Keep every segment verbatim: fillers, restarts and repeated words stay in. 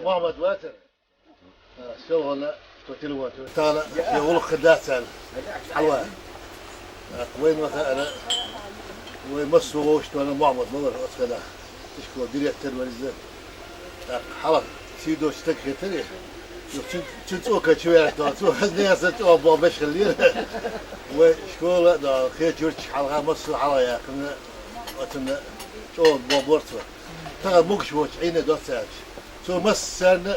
Мухьаммад вацар. Сел вана, то телефон, то тала, я улух кадацан. Хьалва. Вайн ваха ана, вай массу вовш то ана Мухьаммад валар, оцкада. Ишкола директор вализа. Так, хьала, сидо стак хетари. Ю чин, чин цо качвяр то, цо хазне аса цо бо бешхалир. Вай школа да, хе чурч хьалга массу хьала я, кна, оцна, цо бо борцва. Тагар мугш воч, айна доцач. Цо массарна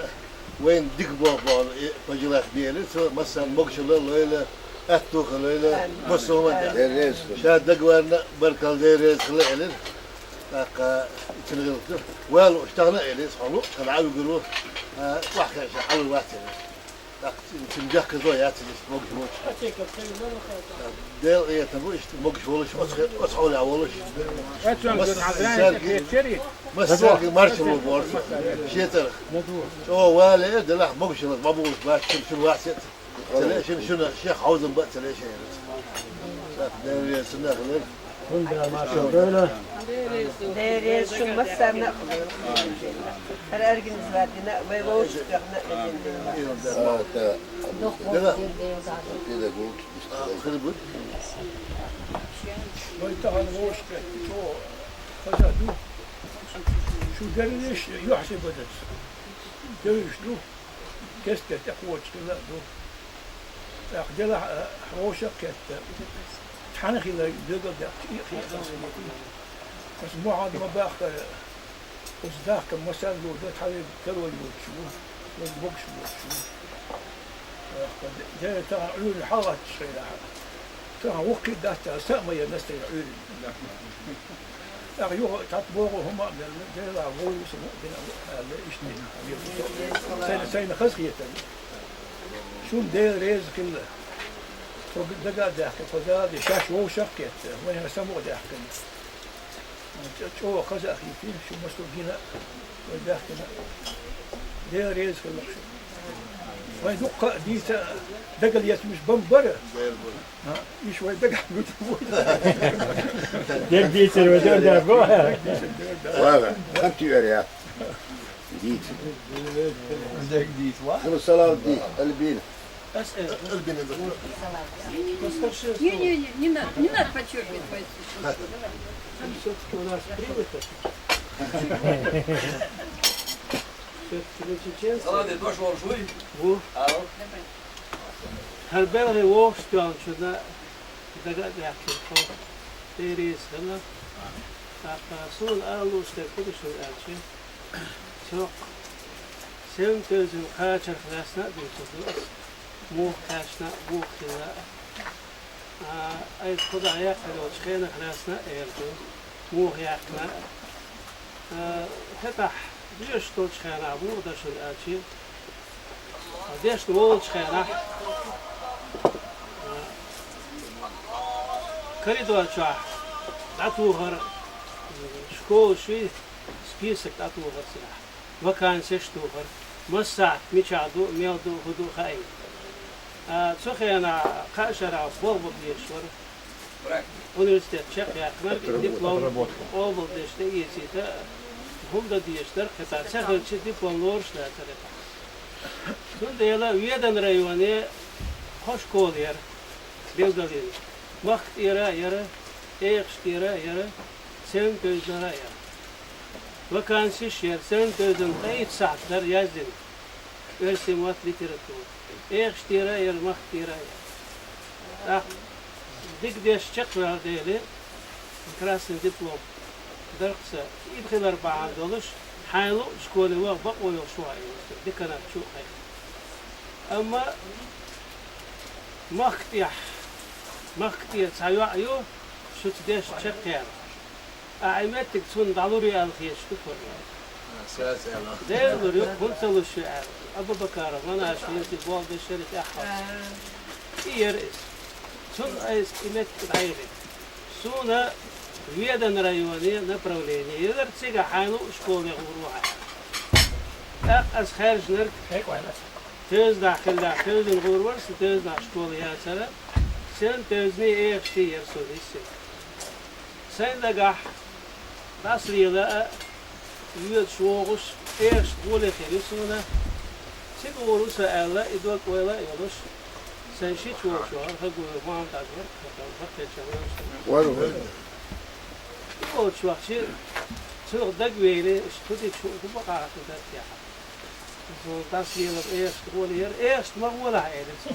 вайн дик бо бо, пожелать бели, цо массарна мугшла лойла, аттуха лойла, массу манда. Деррес. Ша дагварна, баркал деррес хла элир. Так, итин гылды. Вал, уштагна элис, халу, калави гуру. Вахя ша халу ватин. Так, итин дяхка зо ятин, могш воч. Дел это бу ишт могш волуш, оцхе, оцхола волуш. Мас сарги, мас сарги марчу бу борд. Шетер. О, вале, дела могш волуш, бабулуш, баш, шун, шун васет. Цале шин шуна, шех хьаузан ба цале шин. Так, деррес сунна хилар. Деррес шун массарна. Хар организовать дина, вай вовшукарна. Дела. Педагог. Хилбут. Вай тахан вовшка, то хаза ду. Шу деррес, юхси бадац. Деррес ду. Кестер тӀе кхочушхила ду. ТӀаккха делахь, э, хьошах кхетта. Тхьана хила дегал дехча, и хила хила. Ас мухьад ма бахкара. Ус дахка масал лу да, тхьаве карой лучу. Ус бокс лучу. ТӀаккха де-, де тахан Ӏуьйру хьалгӀаччахьа. Тахан вукхи дац, са а ма яр настайна Ӏуьйру. Ах, юха тӀат богӀу хӀума а мел, Дела вовза муъмин аьлла, иштта. Сайна, сайна хазахетар. Шун Дела реза хилла. Цо дага а даьхкина, цо Дала де шаьш вовшах а кхетта, вайна самукъа даьхкина. ЧӀ-, чӀогӀа хаза а хийтина, шу массо гина а, вай даьхкина. Дела реза хилла шу. Вай дуккха а дийца, дагал ецамаш бан бара. Иш вай дагахь гуьту вуй. Дерг дийцар вай дерг дерг. Вала, хам тиер я. Дийц. Дерг дийц, ва? Ну, салам ди, Альбина. Альбина. Не, не, не, не надо, не надо подчеркивать мои слова. Все-таки у нас принято. Все-таки мы чеченцы. Салам ди, дош вол шуй. Ву. Ау. ХӀара белгӀи вовшах доьлчунна дага а даьккхина тхо, Дела реза хила. ТӀаккха суна ала луш дерг хӀун ду шуна аьлча, цоккха севна тевзина кхачарх лаьцна а дуьйцур ду ас, муха кхаьчна а, муха хилла а. А, айса кхузахь яьккхина йолчу хенах лаьцна а эр ду, муха яьккхина а. А, хӀетахь доьшуш долчу хенахь муха дан шуна аьлча, дешна волчу хенахь, а, коридор чохь дӀатухар, школа шуьй, список дӀатухар цигахь, вакансеш тухар, массахь мичахь ду, мел ду, хӀун ду хаийта. А, цу хенахь кхаа шарахь болх бан безаш вара. Университет чекхъяьккхинарг, диплом къобалдеш тӀеэцийта, хӀума дан дезаш дара, кхетар ца хилча, диплом лоруш дацара. Цундела Веданан районе Школа яра, белгалйина. Махка тӀера а яра, Ӏехаш тӀера а яра, цӀен-тевзанара а яра. Вакансеш яра, цӀен-тевзан ткъаь итт сахьат дара яздина. Оьрсийн мотт, литература. Ӏехаш тӀера а яра, махка тӀера а яра. ТӀаккха дика деш чакхваьлла дели, красный диплом даркъаса, ибхилар бахьана долуш, хьайн луъу школе ваха бакъо йолуш ву хьо, деканат чу а хьаьхна. Амма махка тӀехь, махка тӀера цхьа йоӀ ю, шуьца деш чаккхенаш. Ахьа и меттиг цунна дӀалур ю аьлла хеташ ду, Корней. Дера лур ю, хӀунда ца луш ю аьлла. Абу-Бакаров Манаш везий болх беш яра тӀаьххьара. И яра иза. Цунна айса и меттиг дӀайигира. Суна Веданан районе направление елира, цигахь хьайн луъу школе гӀур ву хьо аьлла. ТӀаккха аса хаьржинарг тевзанахь хилла, тевзана гӀур вара сан, тевзанахь школа яцара, цӀен-тевзанеи Ӏехашкеи яра суна йисина. Сайн дагахь дӀасалела а, воьдуш вогӀуш, Ӏехашка гӀоле хир ю суна. Цига гӀур ву со аьлла, и дог-ойла а йолуш, сайн шича волчохь, хӀара Хагуев Мохьмад-Ӏаж вара, хӀокхуьнан баккхийча вевзаш вара. Вара, вара. И волчохь чи, цунах дагавели, иштта хӀун дича, хӀун бакъахьа хӀун дара техьа. Со дӀасалелар Ӏехашка гӀоле яра, Ӏехашка ма гӀолахь, элира цо.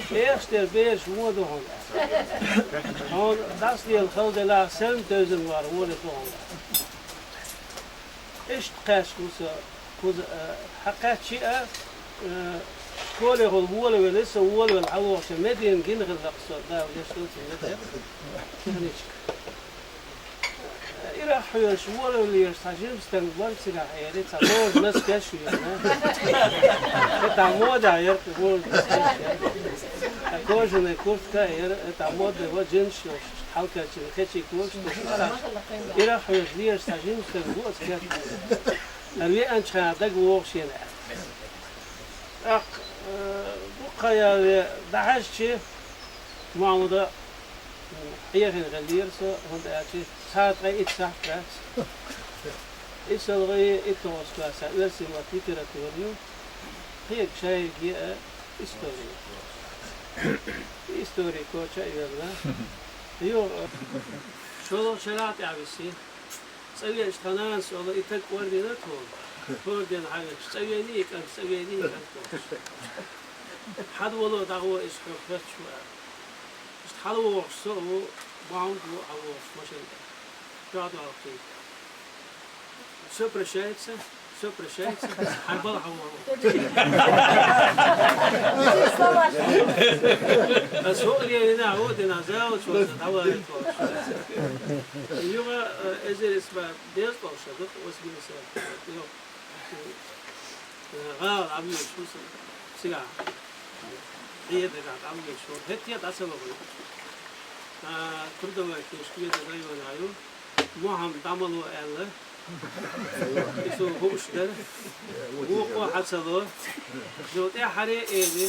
Ӏехашка тӀера бераш вон ду хьуна аьлла. Хьуна дӀасалела хала делахь, цӀен-тевзана вар гӀоле ду хьуна аьлла. Иштта кхаьчна ву со кхуза, а, хьакхаьччи а, а, школехула волавелла, со волавелла хьалавогӀуш, Медина гина хилла-кх со, Дала гечдойла цуьнан, Медина, техничка. Ирах хьоьжуш, волавеллера цхьа жима стенга бара цигахь, элира, цхьа божа носкеш а веана. ХӀетахь модехь яра-кх божа носкеш яра. Ткъа кожаный куртка а яра, хӀетахь модный вара, джинсаш йолуш, хьалакхаьчна кхечи кожаш а тосуш. Ирах хьоьжуш лелаш цхьа жима стенга бу оцу кертахь. ХӀара веанчу хенахь дага вогӀу шена аьлла. ТӀаккха, э, дукха хан ялале дӀахьаьжчи, Мохьмада, м, Ӏехийна хиллера со, хӀунда аьлча цхьа ткъе итт сахьт дац. ИссалгӀа, итталгӀачу классехь оьрсийн мотт, литература ю, кхин шайга а истори. Истори коча а йоьлла. Юха, э, шолгӀачу шарахь тӀаьхьа висий. ЦӀа веача тхан нанас олу, и таг кӀордийна тхуна. ХӀора ден хьан веача, цӀа вений и кӀант, цӀа вений и кӀант бохуш. Хьан вало дӀагӀо иза хьо хоьттуш ву аьлла. Иштта хьалавогӀуш со а ву, Мохьмад ву хьалавогӀуш машина тӀехь. Чохь догӀу кхин. Всё прощается, всё прощается, хьайн балха хьан вогӀу. Аса хӀуъа лелийна, хӀуъа дина, завуч ваца, дӀаваьлла тхо. Юха, э, эзар исбар деза тхо ша, дукха аса гина сан. Юха. Э, гӀала Ӏамийша ву сан, цигахь. Хьеда гӀала Ӏамийша ву. ХӀетте а дӀа ца вахана. А, трудовой книжка Веданан районехь ю. Мохьмад дӀа ма ло аьлла. И суна хууш дара. Вукхо хьан ца ло. Жо тӀаьххьаре а эли.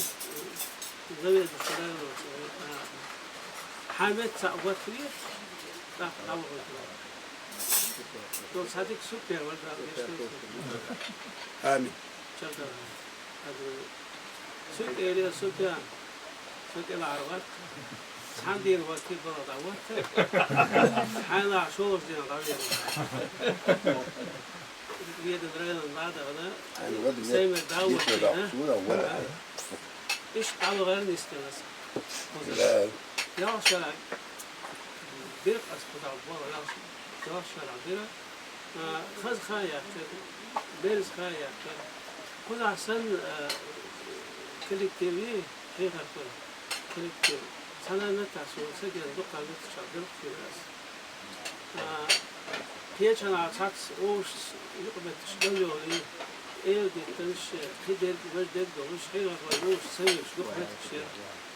Заведующий районного центра. Хьан метта цхьаъ ватве, тӀаккха дӀавахийтина. Цо цхьа дика супер вара, Дала гечдойла. Амин. Чардара. Ада, цуьнга элира, Супян, со кӀелхьарватта. Цхьана дийна ватте, бала дӀаватта. Хьайна шолгӀачу дийнахь дӀавера. Веданан районна дӀа а дахана, Саймер дӀа а ваттийна. Иштта дӀавахара нисделла аса. Ялх шарахь бира аса кхузахь бала, ялх, ялх шарахь бира. А, хаза хан яьккхира, берза хан яьккхира. Кхузахь санна, а, коллектив йий, хьехархой коллектив. Цхьана метта суна ца гина, дуккха метта чохь белхкийра аса. А, кхечанхьа цхьацца вовшашца юкъаметтигаш галйолий, эладиттанаш, кхидерг, важдерг долуш, хьехархой вовшашца ца везаш дукха меттигаш яра.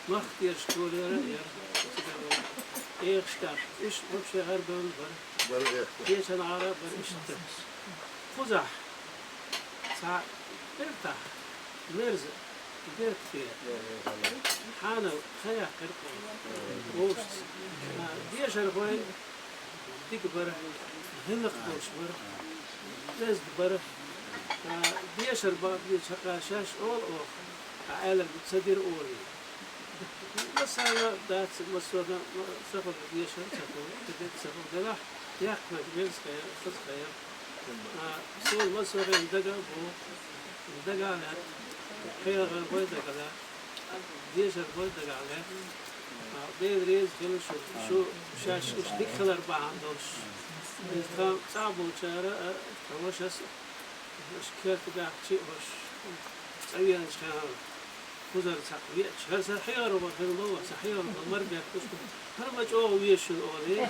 Махка тӀера школа яра, яра. Цига вара. Ӏехаш тӀехь. Уьш вообще хӀара бевлла бара. Бара эх. Кхечанхьара бара иштта. Кхузахь цхьа бертахь, мерза, беркате. Хьанал хан яьккхира кхо. Вовшашца. А, дешархой дика бара, гӀиллакх долуш бара, беза бара. А, дешар бакъдийча хьакъа шаьш олу оха. Ӏаламат ца дира олий. Масала, дац, массо а ма-, ца хилла дешар ца хилла, ца дер ца хилла делахь, яккхийчу веза хье-, хаза хье. А, суна массо а дага а бу, дага а лаьтта, хьехар бой дага а лаьтта, дешар бой дага а лаьтта. А, Дела реза хила шу, шу шаьш уьш дика хилар бахьана долуш. Иза тхан цӀахь болчара а, тхан вашас а, аша керта баьхчи а ваша, цӀа веанчу хенахь, кхузара цхьаъ веача, хӀара сан хьехархо хилла ма ву, сан хьехархо мара бетташ ду. ХӀара ма чӀогӀа веза шуна олий.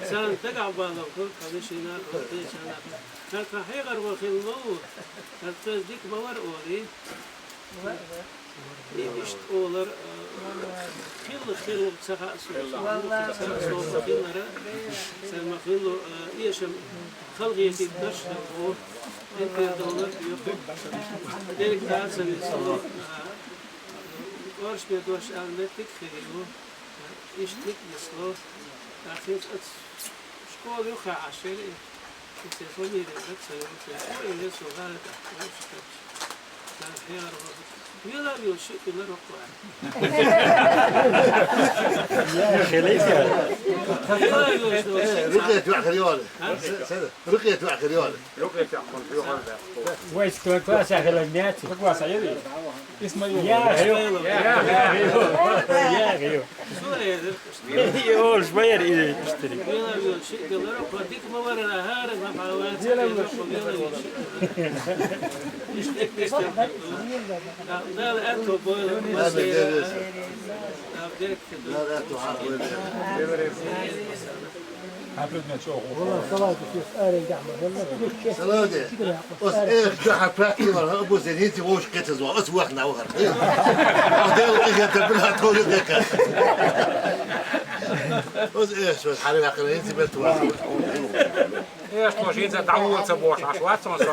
Царна дагахь балам хуьлу, тхан вешина а хуьлу, кхечарна а хуьлу. ХӀара тхан хьехархо хилла ма ву, хӀара тхоьца дика ма вара олий. И иштта олар, а, хилла, хилла ца хаьа суна. Ца хаьа суна хиллара, цара ма хилла, а, эшам халахетийтинарш а бу. Интернет долар юха. Дерг дацара нисло, а, оршаме дош аьлла меттиг а хир ю. Иштта дика нисло. ТӀаккха хӀинца оцу школа юххехь Ӏаш яра и. Иза фамилия ца йолу, цо и весо гӀара тӀехь вовшах кхаьчча. Цара хьехар вара. Вела а вела, шиъ хилла роккхо аьлла. Хилийта. Вела а вела, шиъ хилла. Рукъет ваьхар йола. А? Рукъет ваьхар йола. Вай склад класса хилла няци. Класса яри? Исмаил. Я, я, я, я, я. Йолуш ма яра и иштта. Дала аьтто бойла. Дала аьтто хьан бойла. Хьан предмет чӀогӀа ву? Салавди, оцу эх дуьхьа практика вара, хӀун бу зен, хӀинца вовшах кхетазво, оцу вахна вахар. Ахь Делан къинхетам бина тхуна декхар. Оцу эх шо хьара ваьккхина, хӀинца бер тхуна. Эх шо хӀинца дӀавола ца бохуш, Ӏаш вац хьуна со?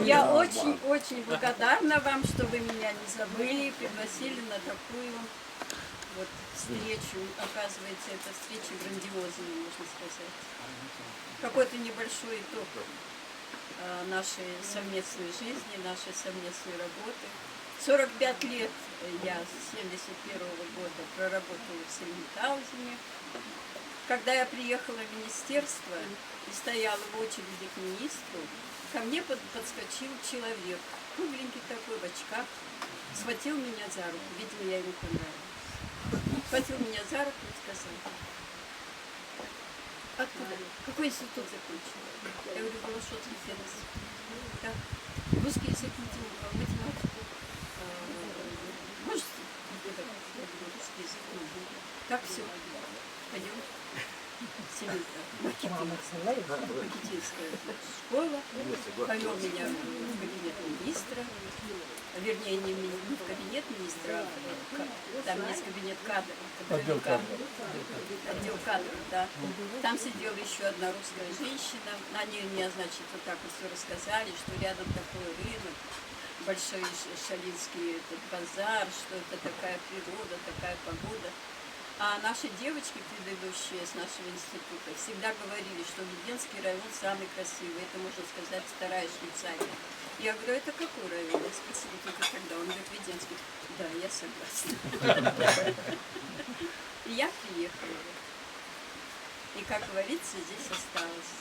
Я очень-очень благодарна вам, что вы меня не забыли и пригласили на такую вот встречу. Оказывается, эта встреча грандиозная, можно сказать. Какой-то небольшой итог, а, нашей совместной жизни, нашей совместной работы. Сорок пять лет я с семьдесят первого года проработала в Сельмитаузене. Когда я приехала в министерство и стояла в очереди к министру, ко мне под-, подскочил человек, кругленький такой, в очках, схватил меня за руку, видимо, я ему понравилась. Схватил меня за руку и сказал: «Откуда? Какой институт закончила?» Я говорю: «Голошовский пединститут». «Так, русский язык, матем-, математику, э, можете преподавать?» Я говорю: «Русский язык могу». «Так, всё, пойдём». Семён, э, Макитин. Макитинская школа. Повёл меня в кабинет министра. Вернее, не, ми-, не в кабинет министра, а в ка-, там есть кабинет кадров. Отдел кадров. Отдел кадров, да. Там сидела ещё одна русская женщина. Они мне, значит, вот так вот всё рассказали, что рядом такой рынок, большой ш-, шалинский этот базар, что это такая природа, такая погода. А наши девочки предыдущие с нашего института всегда говорили, что Веденский район самый красивый, это, можно сказать, вторая Швейцария. Я говорю: «Это какой район?» Я спросила только тогда. Он говорит: «Веденский». Да, я согласна. И я приехала. И, как говорится, здесь осталась.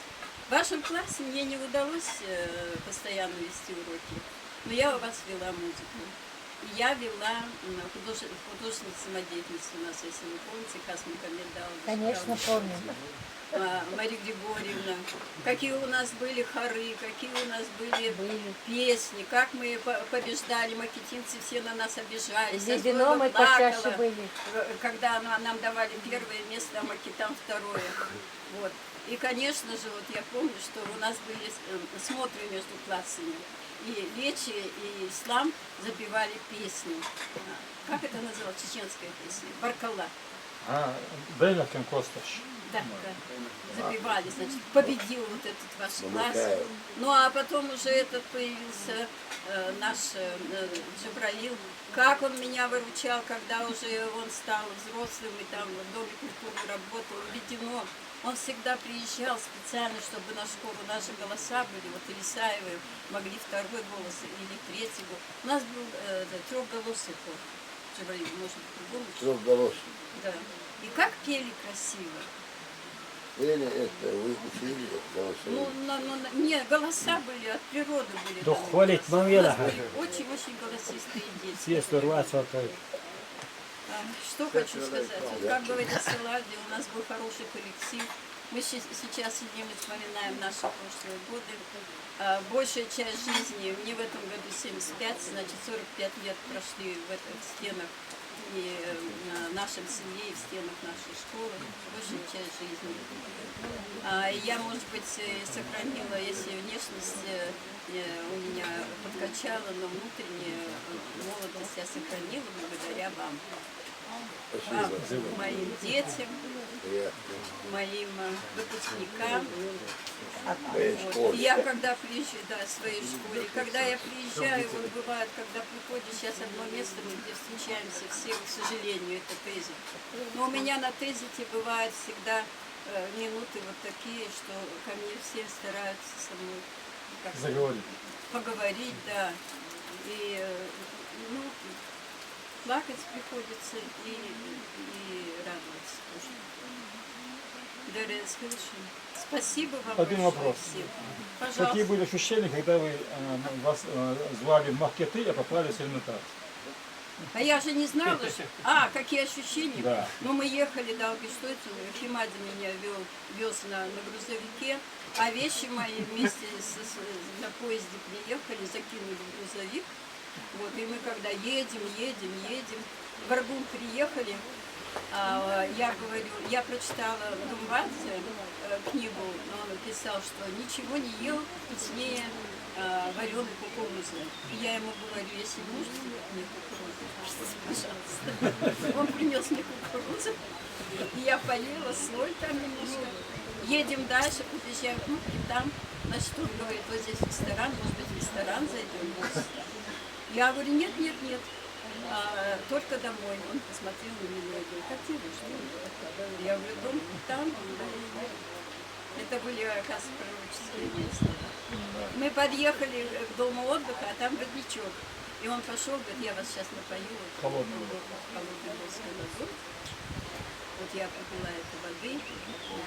В вашем классе мне не удалось, э, постоянно вести уроки, но я у вас вела музыку. И я вела, м, художе-, художественную самодеятельность у нас, если вы помните, Хасмагомедова. Конечно, помню. А, Мария Григорьевна, какие у нас были хоры, какие у нас были песни, как мы по-, побеждали, макитинцы все на нас обижались. Введено, мы почаще были. Э, когда она, нам давали первое место, а макитам второе. Вот. И, конечно же, вот я помню, что у нас были, э, смотры между классами. И Лечи, и Ислам запевали песню. А, как это называлось? Чеченская песня. Баркалла. А, Бейлахкин Косташ. Да, да. Запевали, значит, победил вот этот ваш класс. Ну, а потом уже этот появился, э, наш, э, Джабраил. Как он меня выручал, когда уже он стал взрослым, и там в Доме культуры работал, введено. Он всегда приезжал специально, чтобы на школу наши голоса были, вот Елисаевы могли второй голос или третий голос. У нас был э, трехголосый хор. Джабраил, может быть, другому. Трехголосый. Да. И как пели красиво. Пели это, вы учили голоса? Ну, на, ну, на- не, голоса были, от природы были. Да там хвалить у нас. Мамела. У нас были очень-очень голосистые дети. Все сорваться. А, Что хочу сказать? Вот как говорит Селавди, у нас был хороший коллектив. Мы щи- сейчас сидим и вспоминаем наши прошлые годы. А, Большая часть жизни, мне в этом году семьдесят пять, значит, сорок пять лет прошли в этих стенах и э, в нашем селе, и в стенах нашей школы. Большая часть жизни. А, и Я, может быть, э, сохранила, если внешность э, э, у меня подкачала, но внутреннюю э, молодость я сохранила благодаря вам. Спасибо. Моим детям, моим э, выпускникам. Вот. Я когда приезжаю, да, в своей школе, когда я приезжаю, вот бывает, когда приходишь, сейчас одно место, мы где встречаемся все, к сожалению, это тезис. Но у меня на тезите бывают всегда э, минуты вот такие, что ко мне все стараются со мной как Заговорить. Поговорить, да. И э, ну, плакать приходится и, и радоваться тоже. Дарья Расхиловна, спасибо вам Один большое вопрос. Всем. Пожалуйста. Какие были ощущения, когда вы э, вас э, звали в Махкеты, а попали в Сельматар? А я же не знала, что... А, какие ощущения? Да. Ну, мы ехали до Алгиштойцу, Химади меня вел, вез на, на грузовике, а вещи мои вместе с, с- на поезде приехали, закинули в грузовик. Вот, и мы когда едем, едем, едем, в Аргун приехали, а, я говорю, я прочитала Думбадзе э, книгу, но он написал, что ничего не ел вкуснее э, вареной кукурузы. И я ему говорю, если можете, мне кукурузы, пожалуйста. Он принес мне кукурузу, и я поела, соль там немножко. Едем дальше, подъезжаем к Мухе, там, значит, он говорит, вот здесь ресторан, может быть, в ресторан зайдем? Я говорю, нет, нет, нет, а, только домой. Он посмотрел на меня и говорит, а где вы, что ли? Я говорю, дом там. Это были, оказывается, пророческие места. Мы подъехали к дому отдыха, а там родничок. И он пошел, говорит, я вас сейчас напою. Вот, Холодной. Холодной русской водой. Вот я попила этой воды.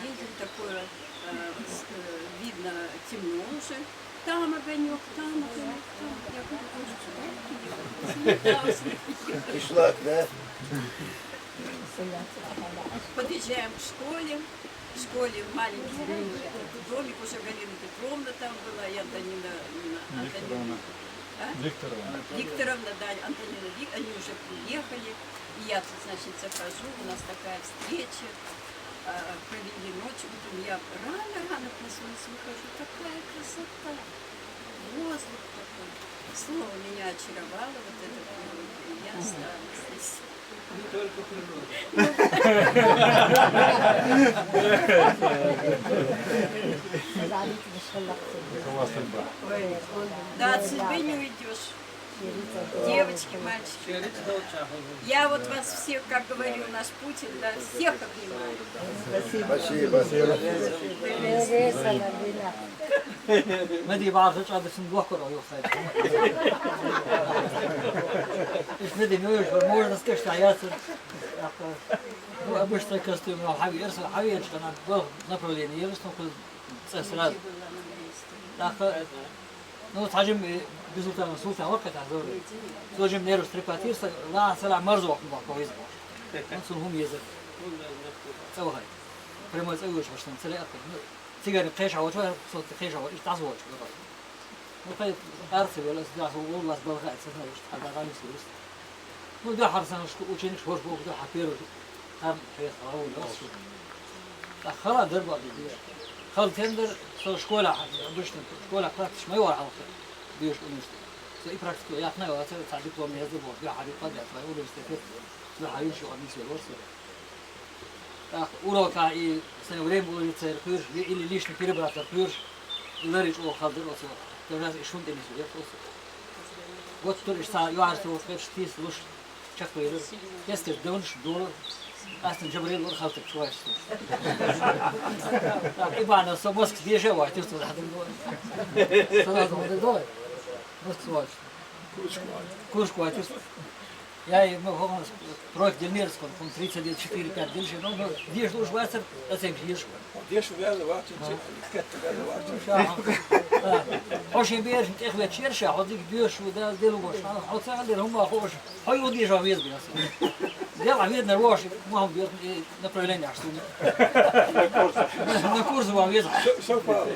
Едем такое, э, с- э, видно, темно уже. Там огонек, там огонек, там. Я говорю, боже, куда я приехала? Смеялась. Пришла, да? Подъезжаем к школе. В школе маленький был этот домик, уже Галина Петровна там была, и Антонина, Антонина Викторовна. А? Викторовна. Викторовна, да, Антонина Вик-, они уже приехали. И я тут, значит, захожу, у нас такая встреча. А, провели ночь, утром я рано-рано проснулась, выхожу, такая красота, воздух такой. Слово меня очаровало, вот это природа, и я осталась здесь. Не только природа. Да, от судьбы не уйдешь. Девочки, мальчики. Я вот вас всех, как говорил наш Путин, да, всех обнимаю. Спасибо. Спасибо. Мадьи баьрса чӀоагӀа син лохкар а юхсайт. Ишта мадьи муьйш вар, можно скажешь, а я ц-, ну, обычно костюм, ну, хьавиъ, эрса хьавиъ, что надо было направление, я же там хоть ц-, сразу. Так, э, ну, цхьа жимма, э, Бизултан, Султан вар-кх цхьа зовр. Цо жимма нерваш трепатировать, ла, сала марзо вахна бахьа вайза. Ну, цун хӀума езар. ЦӀавахай. Прямой цӀавуьйш ваш, цун цӀе лаьа. Ну, цигарин кхеша волча, со кхеша волча, иштта дӀасаволча. Ну, кхай, къарци вела, ас дӀасаволла, ас балха, ас ца знаю, иштта хьалдагӀа миска вист. Ну, дуьххьара санна шку-, ученикаш хӀорш боху, дуьххьара первый хӀама хьеха гӀо волла ас шу. ТӀаккха хала дар бакъ деш. Хала тендер, со школа, обычно, школа практика ма йора хьалха, деш университет. Со и практика яхна, а цара цхьа диплом еза боху, дуьххьара и подряд вай университет, дуьххьара йиш ю, а миска вор со. ТӀаккха урока и сайн время уложить церан кхуьйраш, или лишний перебрать церан кхуьйраш, и ларий чӀогӀа хала дара оцо. Даже и шун тӀе нисвелира оцо. Вот тур иштта юьхьарца вот хӀеташ тийсалуш, Чакхвелар, кескаш девнаш долар, астан Джабраил вар халтак чуваш. Так, и бана со Москва дежа ва, ты что, да, да, да, Москва. Курочку, а ты что? Я ему, он, проект Дельмирского, он тридцать лет, четыре-пять дельше, но, но, деш уж вацар, а тем деш. Деш вяла вацар, кет вяла вацар. Ошин берш, тех вечерша, ходик деш, да, делу гош. А, хоца, дер, хума, хош. Хой удиш ван вез бяс. Дела вед на рош, мам бьёт, э, направление, а что ли? На курс. На курс ван вез. Всё, всё впало.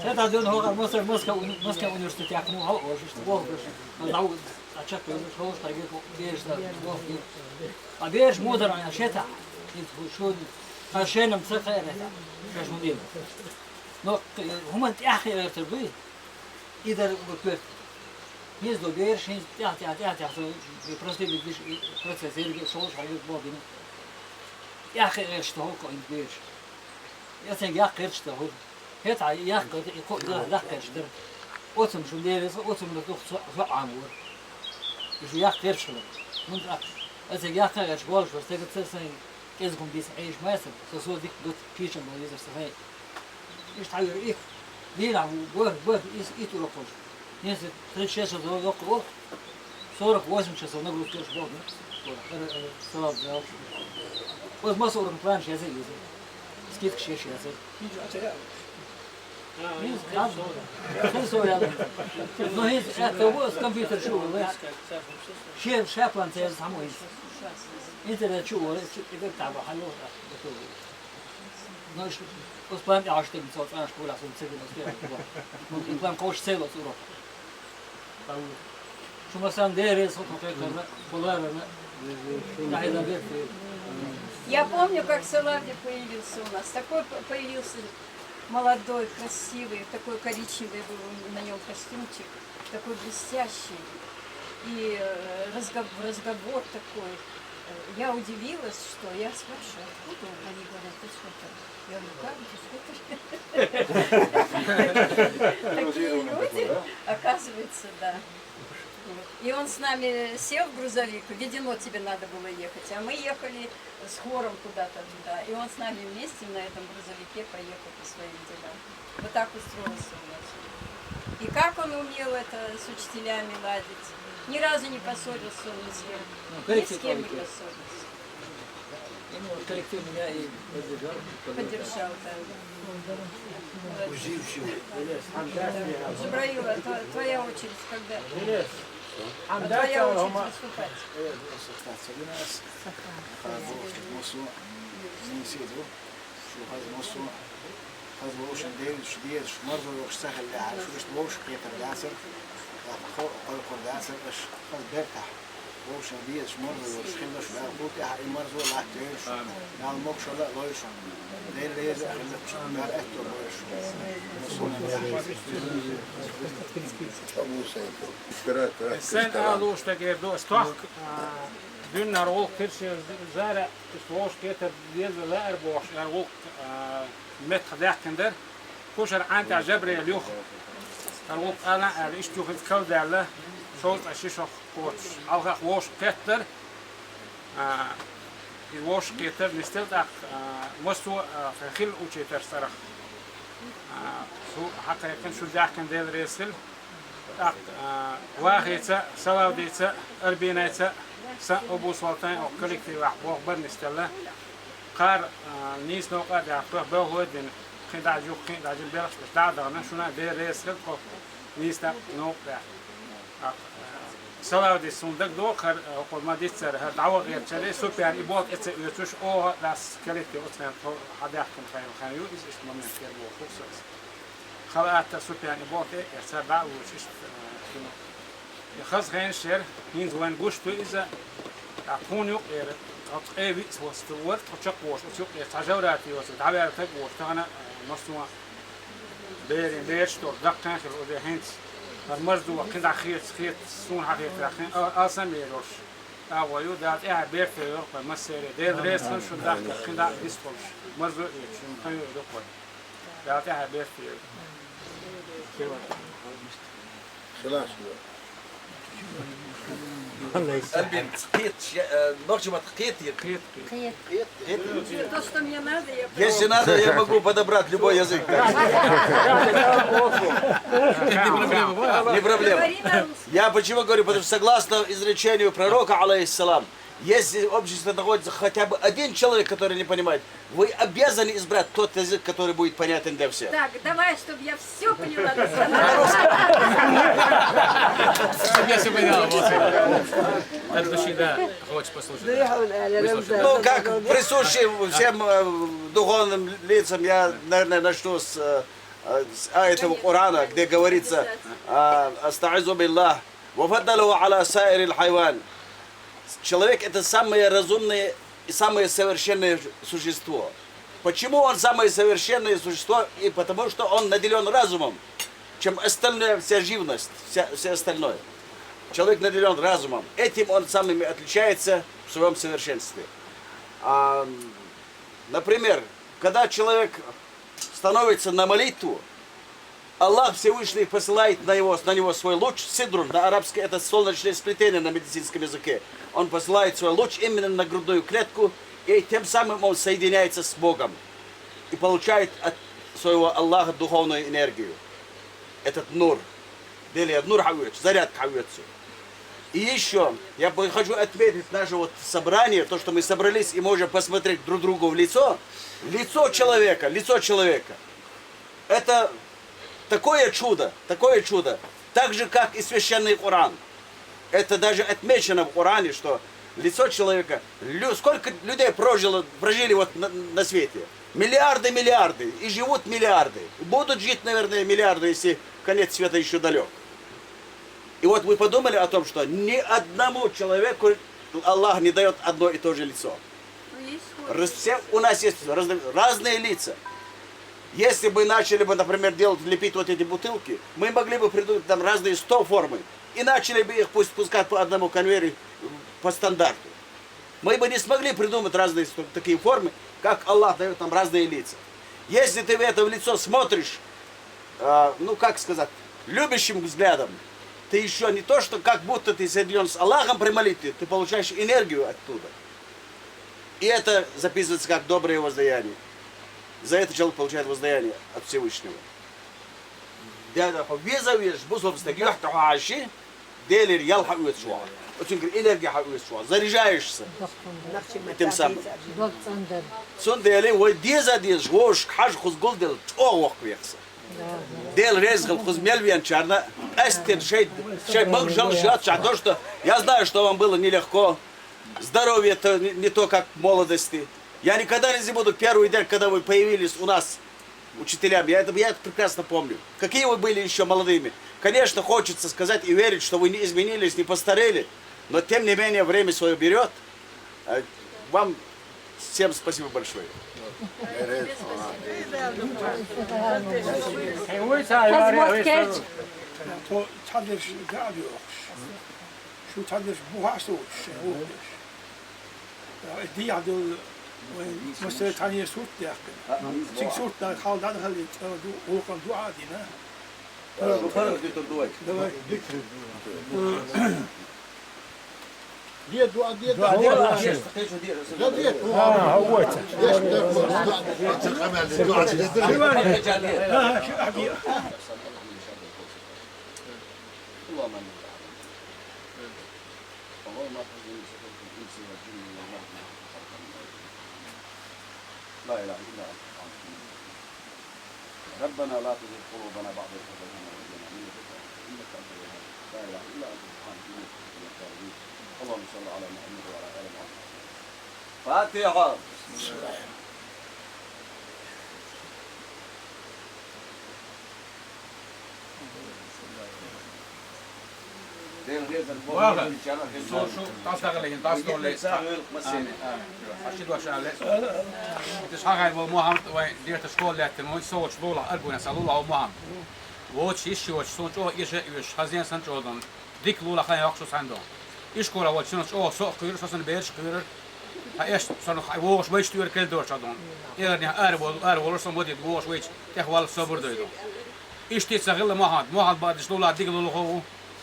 Это дён хо, Москва, Москва, уни-, Москва университет, я кому хо, ож, что, ож, что. Нау, а чак, ож, что, что, ож, что. А берш модер, а, шета. И что, а шеном цехе, это. Как же мы делаем? Но, э, хуман тяхе, это бы. Идар гуфт. Хинз до берш, хинз тя, тя, тя, тя, со, и просто видиш, и процесс, эрге, шош, хагес, бо, бин. Я хе, э, что, ко, хинз берш. Я сен, я хе, что, хо. Хет, а, я хе, и ко, я, я хе, что. Отсам шун дерес, отсам на тух, со, со, амур. И шо я хе, что. Мун, а, я сен, я хе, что, больше, что, что, что, Кез гум бис эйш майсер, со со дик гот пичен бо визер сахай. Иш тайр их. Дина бу, бу, бу, ис, ит урокол. Несе, тридцать шесть часов урокол. Сорок восемь часов нагрузка уж бо, да? Вот, э, э, салат взял. Вот масса урок план сейчас есть. Скидка сейчас есть. Хинз, хинз, хинз соял. Но хинз, э, того с компьютер шу, да? Ше, ше план це самой. Интернет шу, э, шу, это таба, хало, да. Но ш-, ос план я что-то, ос план школа, сон цегин, ос первый, вот. Ну, и план кош целый урок. Шумасан дерес, вот, вот, это, да, полярно. Да, это, да, это. Я помню, как Салавди появился у нас. Такой п-, появился молодой, красивый, такой коричневый был на нем костюмчик, такой блестящий. И, э, разгов-, разговор такой. Э, я удивилась, что я спрашиваю, откуда он? Они говорят, ты что там? Я говорю, как ты, что ты? Такие люди, оказывается, да. Вот. И он с нами сел в грузовик, Ведено тебе надо было ехать, а мы ехали с хором куда-то туда. И он с нами вместе на этом грузовике поехал по своим делам. Вот так устроился у нас. И как он умел это с учителями ладить. Ни разу не поссорился он ни с кем. Ну, ни с кем не поссорился. Ну, вот коллектив меня и поддержал. Поддержал, да. Джабраил, а тво-, твоя очередь, когда? А твоя очередь выступать. Шо хаза массо, хаза вовшийн дерригаш, дезаш, марзо йолуш ца хиллехьара, шу иштта вовшахкхетар дацара, тӀаккха кхо-, кхойкхур дацара аша, хаза бертахь. Вовшийн дезаш, марзо йолуш хилла шу, Дала кху тӀехь и марзо латтавойла шу, Дала могушалла а лойла шуна. Дела реза а хилла шу, Дала аьтто бойла шу. Сайн алуш дагер ду ас тохка, а, дуьненара гӀуллакх тиршера зара, иштта вовшахкхетар деза лаьара бохуш, ара гӀуллакх, а, меттахдаьккхина дара. Кхушара ӀантӀехь Жабрел юха. Ара гӀуллакх ала а аьлла, иштта юха иза калдаьлла, шовзткъе ши шо кхочуш. Хьалхах вовшахкхетар, а, и вовшахкхетар нисделла тӀаккха, а, массо а, а, хилла учителаш цӀарах. А, шу хьакхайкхина, шу даьхкина Дела реза хила. ТӀаккха, а, Вахица, Салавдица, Арбинайца, сан Абу Султан, оха коллективехь болх бара нисделла. Кхара, а, нийса новкъа а даьккхина, белхо а дина, кхин дӀа а юха, кхин дӀа а жима белхаш беш дӀа а дахана, шуна Дела реза хила тхо нийса новкъа даьккхина. ТӀаккха, а, Салавдис суна дагадогӀу, хӀара, а, хӀокхо ма-дийццара, хӀара дӀавахарчаре, супер, и болх тӀе ца оьцуш, оха дас коллектив оцу хенахь тхо хьадаьккхина хенахь ю, иза иштта момент тера боху со иза. Хала атта супер и болх тӀе а эцара дӀа а лоцуш, иштта, а, кино. И хаза хенаш яра, хӀинца вайна гуш ду иза, ткъа тхуна юкъера, тхо ткъе виъ вац вара, тхо чекхволуш, оцу юкъера цхьа Жаврати йоцург дӀаваьлла стаг волуш, тахана, а, массо а берийн бераш долу, даккхий хила уже хӀинца. ХӀара марзо кхин дӀа хета, хета, суна хьан хетарехь, кхин а, алсам а йолуш, агӀо ю, Дала тӀаьхье берте йойла вай массеран. Дела реза хила шуна дахкар, кхин дӀа а дистхуьлуш, марзо а йоцуш, шуна хан йойла вай. Дала тӀаьхье берте йойла. Хилаш ю. Альбин, къийт, э, нохчий маттахь къийт. Къийт. Нет, то, что мне надо, я... Если надо, я могу подобрать любой язык. Не проблема. Не проблема. Я почему говорю, потому что согласно изречению пророка, алейхиссалам, если в обществе находится хотя бы один человек, который не понимает, вы обязаны избрать тот язык, который будет понятен для всех. Так, давай, чтобы я все поняла. Щоб я все поняла. От души, да, хочешь послушать. Ну, как присуще всем э, духовным лицам, я, наверное, начну с, э, э, с аятов Корана, где говорится: «Астаизу биллах, ва фаддалаху аля саирил хайван». Человек — это самое разумное и самое совершенное существо. Почему он самое совершенное существо? И потому, что он наделен разумом, чем остальная вся живность, вся, все остальное. Человек наделен разумом. Этим он самым и отличается в своем совершенстве. А, например, когда человек становится на молитву, Аллах Всевышний посылает на его, на него свой луч, сидрун, на арабском это солнечное сплетение на медицинском языке. Он посылает свой луч именно на грудную клетку, и тем самым он соединяется с Богом и получает от своего Аллаха духовную энергию. Этот нур. Дели нур хьаоьцу, зарядка хьаоьцу. И еще я бы хочу отметить наше вот собрание, то, что мы собрались и можем посмотреть друг другу в лицо. Лицо человека, лицо человека. Это такое чудо, такое чудо. Так же, как и священный Коран. Это даже отмечено в Коране, что лицо человека, лю- сколько людей прожило, прожили вот на, на свете. Миллиарды, миллиарды. И живут миллиарды. И будут жить, наверное, миллиарды, если конец света еще далек. И вот мы подумали о том, что ни одному человеку Аллах не дает одно и то же лицо. Ну, есть схожие. Раз- все, у нас есть разные, разные лица. Если бы начали бы, например, делать, лепить вот эти бутылки, мы могли бы придумать там разные сто формы. И начали бы их пусть пускать по одному конвейеру по стандарту. Мы бы не смогли придумать разные сто- такие формы, как Аллах дает нам разные лица. Если ты в это в лицо смотришь, а, ну как сказать, любящим взглядом, ты еще не то, что как будто ты соединен с Аллахом при молитве, ты получаешь энергию оттуда. И это записывается как доброе воздаяние. За это человек получает воздаяние от Всевышнего. Да, да, по виза веш, бусов стаги, хьаьши, делир ял хьаоьцуш ваха. Оцуьнгара энергия хьаоьцуш ваха. Заряжаешься. Этим самым. Цундела вай деза дезаш, вовшашка хьажа кхуза гулделла, чӀогӀа воккха вехса. Дела реза хила кхуза мел веначарна, къаьсттина шайн, шайн магашалла шаьцчахь то, что я знаю, что вам было нелегко, здоровье-то не, не то, как в молодости. Я никогда не забуду первый день, когда вы появились у нас учителями. Я это, я это прекрасно помню. Какие вы были еще молодыми. Конечно, хочется сказать и верить, что вы не изменились, не постарели, но тем не менее время свое берет. Э, Вам всем спасибо большое. Хьо цхьа дерш дӀа а доьхуш. Шу цхьа дерш бухахь а соцуш, шайн вухадеш. Дехьа долу вайн массеран цхьаьна сурт даьккхина. Цига сурт дан хьал дӀа а хилла, цӀа ду, гӀуллакхана дуӀа а дина. Шу паргӀатдуьтур ду вай. Давай. Де, дуӀа де, дуӀа де, дуӀа де. Де, де. А, вот. Де, де. Ага, шу ахьа де. اللهم آمين. اللهم أخرجنا من شر الإنس والجن والملائكة. لا إله إلا أنت سبحانك إني كنت من الظالمين. ربنا لا تزغ قلوبنا بعد إذ هديتنا وهب لنا من لدنك رحمة إنك أنت الوهاب. لا إله إلا أنت سبحانك إني كنت من الظالمين. اللهم صل على محمد وعلى آل محمد. فاتحة. Ваха, со шу тӀастагӀаллин, тӀастолле. Амин, амин. Аш дош аьлла. Итас хьахай вай Мухьаммад, вай дерта школа лаьттина, вай совгӀаташ лулахь, аргуна сан лулахь вай Мухьаммад. Воцуш йиш йоцуш, суна чӀогӀа эша а оьшуш, хазен сан чӀогӀа дон. Дика лулахь хан йоккхуш сан дон. Ишкола волчу сона чӀогӀа со а кхуьйру, со санна бераш а кхуьйру. Хьан эшна, со хьан вогӀуш вайчу туьйра кел дорчу хьан дон. Эрнех ара волу, ара волуш сан вадийта вогӀуш вайчу тӀехвалла собар дойду. Иштта ца хилла Мохьмад. Мохьмад бадаш лула дика лулахо ву.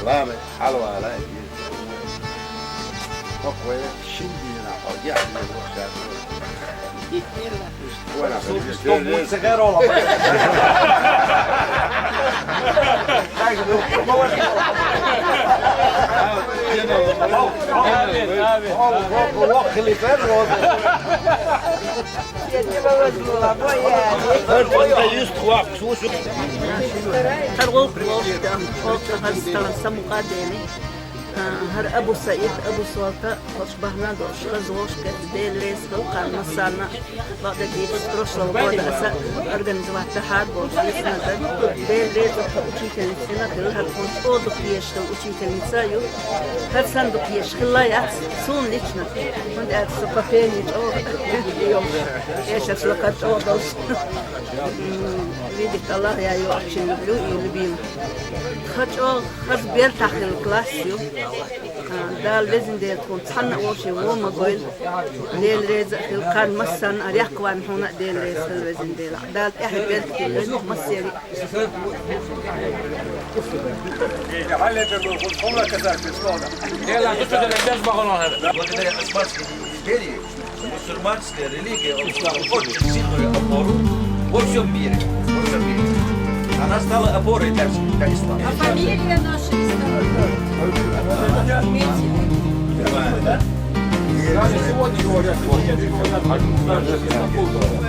ᓚ ᒪ ᓗ ꓮ ꓡ ꓬꓲ ꓪꓴ ꓗꓪ ꓫꓵ ꓟ ꓮ ꓙ ꓟ ꓪ ꓫ ХӀара гӀуллакх вовшахтоам, вовшахтоам, хӀара стагана самукъа а дели. А, хӀара Абу СаӀид, Абу Солта, хӀорш бахьана долуш, хаза вовшахкхетта, Дела реза хила кхарна массарна а, бакъдерг дийцича, прошлого года аса организовать дахьар болуш дийцина дара. Дела реза хила учительница хила, хӀара тхуна чӀогӀа дукха езаш хила учительница а ю. ХӀара санна дукха езаш хилла яц, суна лично. ХӀунда аьлча со по пению чӀогӀа йолуш, эшарш лакхара чӀогӀа долуш. М, видит Аллах, я её очень люблю и любима. Тхан чӀогӀа хаза бертахь хилла класс ю. А, Дала везан Дела тхуна цхьанна а вовшийн вон ма гойла. Дела реза а хила кхарна массарна а, рехкаварна хьуна а Дела реза хила, везан Дела. Дала тӀаьхье беркате йойла массеран а. Благодаря османским империи мусульманская религия получила очень сильную опору во всем мире. Во всем мире. Она стала опорой для, для ислама. А фамилия наша ислама? Даже сегодня говорят, вот, даже Стамбул говорят.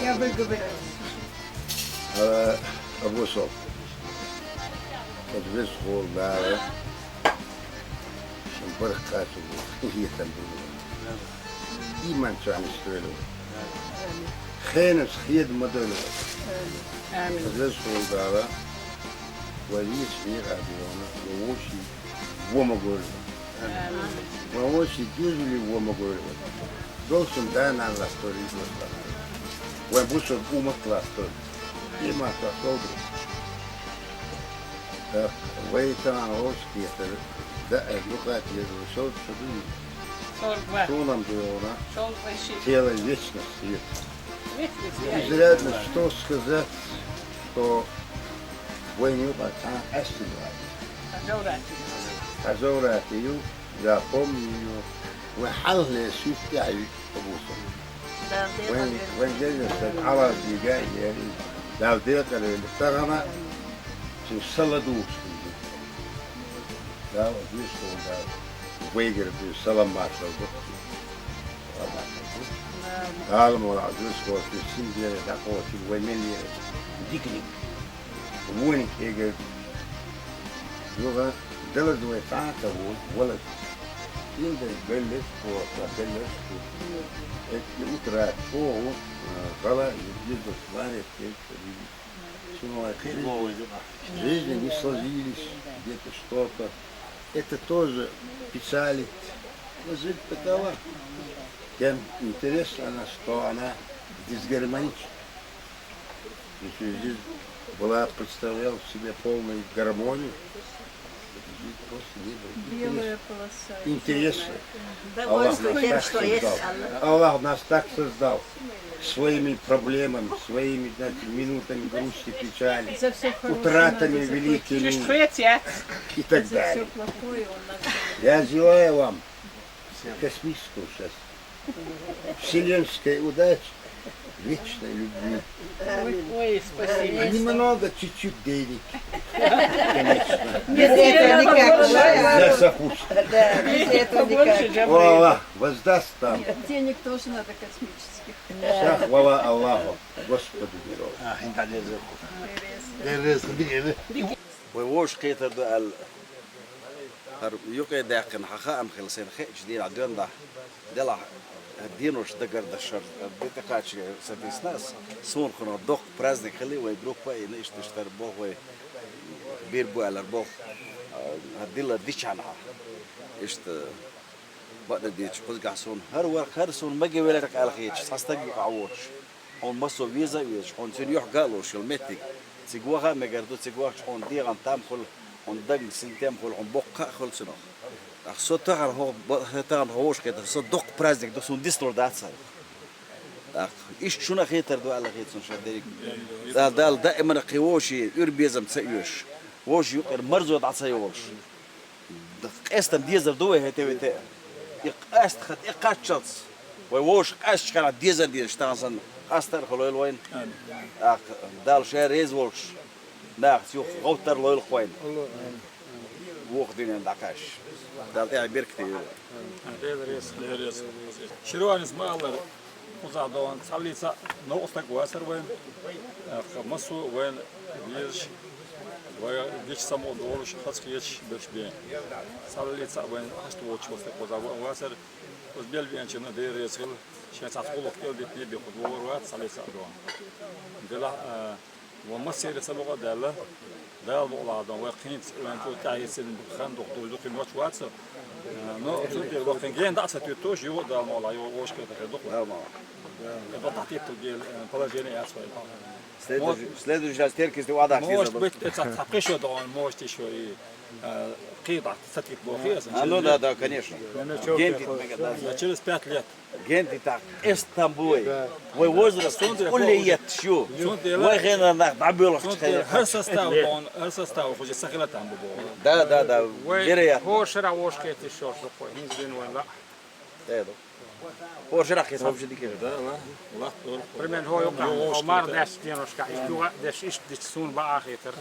Я выговорилась. Э, Абу Солта. Оцу везачу Дала шен баркат а бу, хетам бу. Иман царна строила вай. Хенаш хеда ма дойла вай. Амин. Оцу везачу Дала вай лийча вера а дона, вай вовшийн вон ма гойла вай. Амин. Вай вовшийн доьзале вон ма гойла вай. Долчун да-нана латтор иза вай. Вайн бусалба уммат латтор. Иман царна совдо. ТӀаккха вай тахана вовшахкхетар, да, э, дукха а тешар, шовзткъа шо дуй? Сорок два. Суна-м дуй хьуна. Шовзткъа ши. Целая вечность хета. Вечность, да. Из рядно что сказать, что вайна юкъахь цхьа а къаьстина вац. Хьажа вратий. Хьажа вратий ю, я помню её. Вайн хьалхалера шуьйра тӀаьхьа ю Абу Солта. Вайн, вайн герга сан Ӏалашдийга а ери, Дала декъала йойла, тахана цуьнан са ладугӀуш хилла. Дала дуьйцу хьуна, Дала вайгара дуьйцу, салам маршалла ду. Салам маршалла ду. Дала ма ваьлла дуьйцу хьуна, сингера дӀакхочур вай мел яр диканиг. Вониг эгар юха далаза вай цхьа а ца ву, валаза. Инда беллаш, кхоса беллаш, эти утра чогӀу, гӀала, бизнес, варя, Сынок, жизни, жизни не сложились, где-то что-то. Это тоже печалит. Но жизнь такова. Тем интересно, она, что она дисгармонична. Если жизнь была, представляла в себе полную гармонию, Белая полоса. Интересно. Довольство тем, что есть. Аллах нас так создал. Своими проблемами, своими, значит, минутами грусти, печали, утратами великими и так далее. Я желаю вам космического счастья, вселенской удачи, вечной любви. Ой, ой, спасибо. Немного, чуть-чуть денег, конечно. Без этого никак. Для сопутствия. Да, без этого никак. О, Аллах воздаст нам. Денег тоже надо космических. Вся хвала Аллаху, Господу миров. Вай вовшахкхетар ду аьлла, хӀара юкъе даьккхина хьан хаам хила сайна хетачу дийнахь доьнна дӀа, делахь, хӀара денош дагардашар, хӀара де тӀекхача сатийсина ас, суна хӀара доккха праздник хили, вай группа а йина, иштта, иштта хӀара болх вай бийр бу аьллар болх, хӀара дилла дичахьана хьан. Иштта, бакъдерг дийцича, кхузгахь суна хӀара вара, хӀара суна маге велар аьлла хеташ, цхьа стаг юкъахь воцуш. Хьуна массо а веза а везаш, хьуна цуьнан юьхь ган а луш йолу меттиг. Цига ваха а мегар ду, цига вахча хьуна дегӀан там хуьлу, хьуна дагна синтем хуьлу, хьуна боккха а хуьлу цунах. ТӀаккха со тахана хьо, тахана хьо вовшахкхетар, со доккха праздник ду, суна дицлур дац хӀара. ТӀаккха иштта шуна а хетар ду аьлла хета суна ша дерриг. Дала, Дала даимана кхин вовшийн уьйр-безам ца оьшуш, вовшийн юкъара марзо дӀа ца йолуш. Къестам дезар ду вай хӀетте-вете а. И къаста хӀара тӀекхаччалц вай вовшах къаьстачу хенахь дезар дезаш, тахана санна къастар а хуьлийла вайна. ТӀаккха Далла ша реза волуш, нахаца юха гӀовттар а лойла-кх вайна. Вукху дуьненна дӀакхаьчча. Далла тӀехь беркате йойла. Дела реза, Дела реза. Ширванис ма-аллара, кхузахь догӀун цхьаллица а новкъа стаг вацара вайна. ТӀаккха массо а вайна везаш, вай гича самукъа долуш, хазахеташ берш бен. Цхьаллица а вайн хьашт воцуш вац кхузахь вацара, оцу бел веанчунна Дела реза хила, шен цхьацца гӀуллакх кӀел дитине бен кхуза вогӀур вац цхьаллица а догӀун. Делахь, а, ван массеран самукъа а даьлла, Дала мукъалахь догӀун, вай кхин а вайн чу тӀаьхьа йисина хан дукха долуш ду, кхин моьттуш вац со. А, но цундела вай кхин гена дӀа а ца туьттуш, юха а Дала мукъалахь, юха вовшахкхетар хир ду-кх вай. Дала мукъалахь. Э, бакъдолуш хӀетта гел, э, положение яц вай. Следующий, следующий раз теркизде вадахь. Может быть, это цхьа пхи шо догӀун, может, ещё и, э, кхин дӀа ца тита боху аса. А, ну да, да, конечно. Гентит мега, да. Через пять лет. Гентит а, эс там бу вай. Вай возраст улле етташ ю. Вай хенара нах дӀабоьлхучу хенахь. ХӀара состав боху, хӀара состав уже ца хила там бу боху. Да, да, да. Вероятно. ХӀора шарахь вовшахкхеташ йолуш ду-кх вай, хӀинца дина вайн лаахь. Да, да. ХӀора шарахь кхетар вообще дика хир. Да, да. Примерно, хӀо юкъахь, хӀо мара даьссачу деношкахь, иштта юха а деш, иштта дича суна бакъахьа хетара.